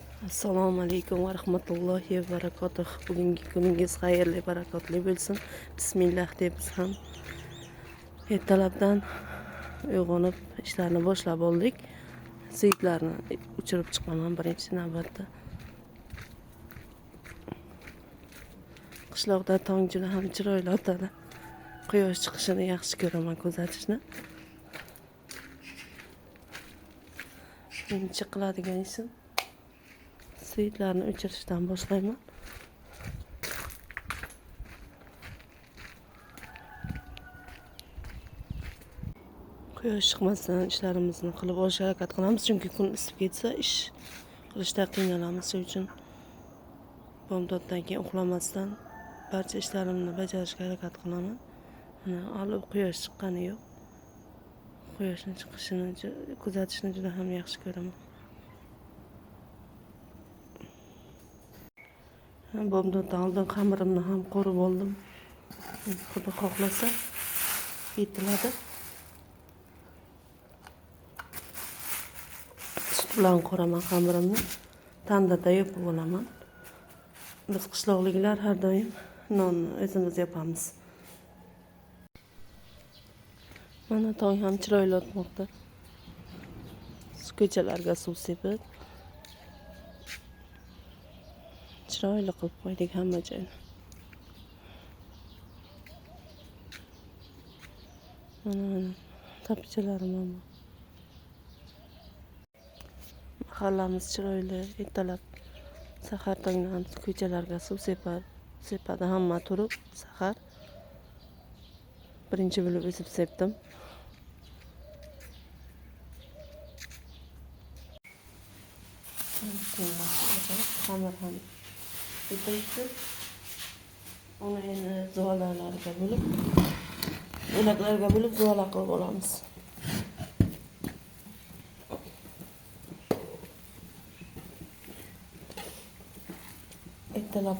Assalomu alaykum va rahmatullohi va barakatuh. Bugungi kuningiz xayrli, barakotli bo'lsin. Bismillah deb biz ham ertalabdan uyg'onib ishlarni boshlab oldik. Suyuklarni uchirib chiqaman birinchi navbatda. Qishloqda tong juda ham chiroyli otadi. Quyosh chiqishini yaxshi ko'raman kuzatishni. Birinchi qiladigan ishim suyuklarni o'chirishdan boshlayman. Quyosh chiqmasdan ishlarimizni qilib olishga harakat qilamiz, chunki kun isib ketsa ish qilishda qiynalamiz. Shuning uchun bomdoddan keyin uxlamasdan barcha ishlarimni bajarishga harakat qilaman. Mana hali quyosh chiqqani yo'q. Quyoshning chiqishini kuzatishni juda ham yaxshi ko'raman. Bomdoddan oldin xamirimni ham qo'rib oldim. Xudo xohlasa yetiladi. Sut bilan qo'raman xamirimni. Tandirda yopib olaman. Biz qishloqliklar har doim nonni o'zimiz yopamiz. Mana tong ham chiroyli otmoqda. Ko'chalarga suv sepib chiroyli qilib qo'ydik hamma joyni. Mana tapichalarim ham bor. Mahallamiz chiroyli, ertalab sahar tongdan ko'chalarga suv sepadi hamma turib sahar. Birinchi bo'lib o'zim sepdim. Xamir ham yetildi. Uni endi zuvalalarga bo'lib, bo'laklarga bo'lib zuvala qilib olamiz. Ertalab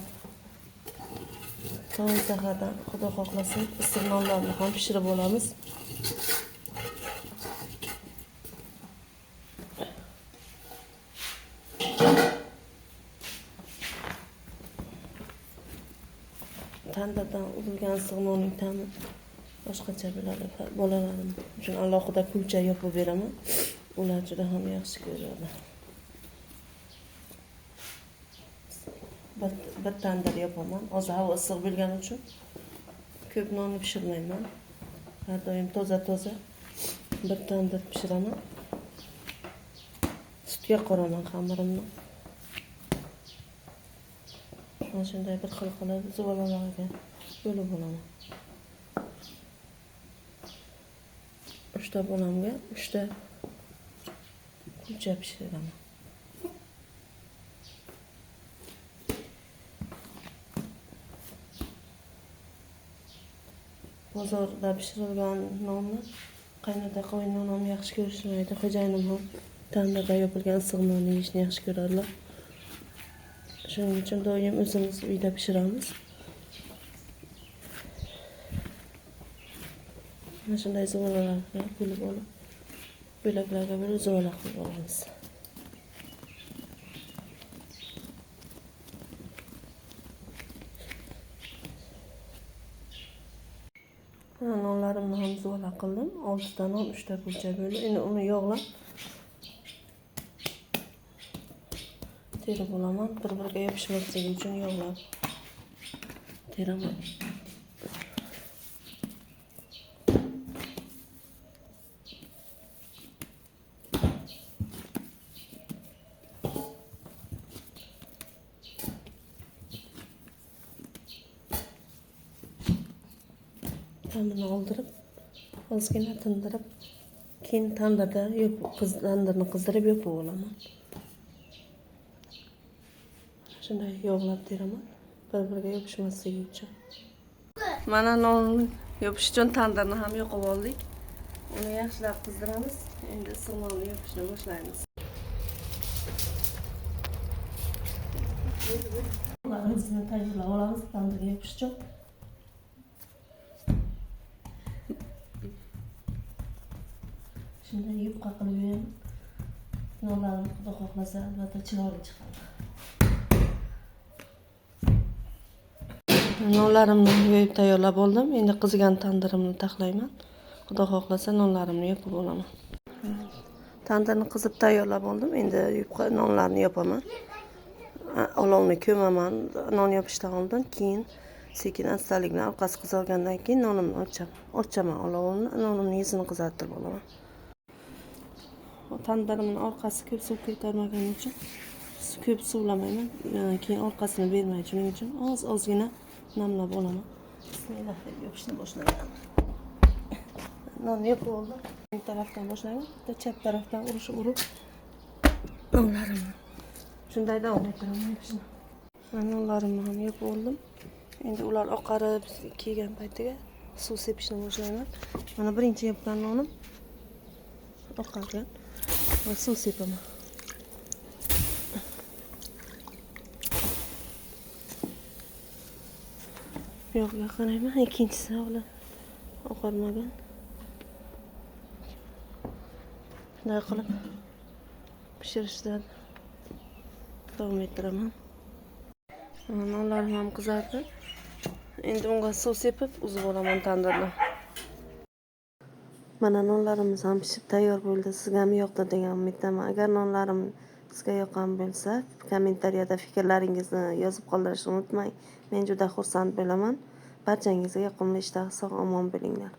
tong sahardan Xudo xohlasa issiq nonlarni ham pishirib olamiz. Tandirdan uzilgan issiq nonning ta'mi boshqacha bo'ladi. Bolalarim uchun alohida kulcha yopib beraman. Ular juda ham yaxshi ko'radi. Bir tandir yopaman. Hozir havo issiq bo'lgani uchun ko'p nonni pishirmayman. Har doim toza-toza bir tandir pishiraman. Sutga qo'raman xamirimni. Mana shunday bir xil qilib zuvalalarga bo'lib olaman. 3 ta bolamga 3 ta kulcha pishiraman. Bozorda pishirilgan nonni qaynota qaynonam yaxshi ko'rishmaydi. Xo'jayinim ham tandirda yopilgan issiq nonni yeyishni yaxshi ko'radilar. Shuning uchun doim o'zimiz uyda pishiramiz. Mana shunday zuvalalarga bo'lib olib, bo'laklarga bo'lib zuvala qilib olamiz. Mana nonlarimni ham zuvala qildim. 6 ta non, 3 ta kulcha bo'ldi. Endi uni yog'lab terib olaman. Bir-biriga yopishmasligi uchun yog'lab teraman. Ta'mini oldirib, ozgina tindirib, keyin tandirda tandirni qizdirib yopib olaman. Shunday yog'lab teraman, bir-biriga yopishmasligi uchun. Mana nonni yopish uchun tandirni ham yoqib oldik. Uni yaxshilab qizdiramiz. Endi issiq nonni yopishni boshlaymiz. Ularimizni tayyorlab olamiz tandirga yopish uchun. Shunday yupqa qilib yoyaman. Nonlarim xudo xohlasa albatta chiroyli chiqadi. Nonlarimni yoyib tayyorlab oldim. Endi qizigan tandirimni taxlayman. Xudo xohlasa nonlarimni yopib olaman. Tandirni qizib tayyorlab oldim. Endi yupqa nonlarni yopaman. Olovni ko'maman non yopishdan oldin, keyin sekin astalik bilan orqasi qizargandan keyin nonimni ochaman olovni, nonimni yuzini qizartirib olaman. Tandirimni orqasi ko'p suv ko'tarmagani uchun ko'p suvlamayman. Keyin orqasini bermaydi. Shuning uchun oz-ozgina namlab olaman. Bismillah deb yopishni boshlayman. Nonni yopib oldim. O'ng tarafdan boshlayman, bitta chap tarafdan urib nonlarimni. Shunday davom ettiraman yopishni. Nonlarimni ham yopib oldim. Endi ular oqarib kelgan paytiga suv sepishni boshlayman. Mana birinchi yopgan nonim oqargan. Va suv sepaman. Bu yoqqa qarayman, ikkinchisi hali oqarmagan. Shunday qilib pishirishda davom ettiraman. Nonlarim ham qizardi. Endi unga suv sepib uzib olaman tandirdan. Mana nonlarimiz ham pishib tayyor bo'ldi. Sizga ham yoqdi degan umiddaman. Agar nonlarim sizga yoqqan bo'lsa, kommentariyada fikrlaringizni yozib qoldirishni unutmang. Men juda xursand bo'laman. Barchangizga yoqimli ishtaha, sog' omon bo'linglar.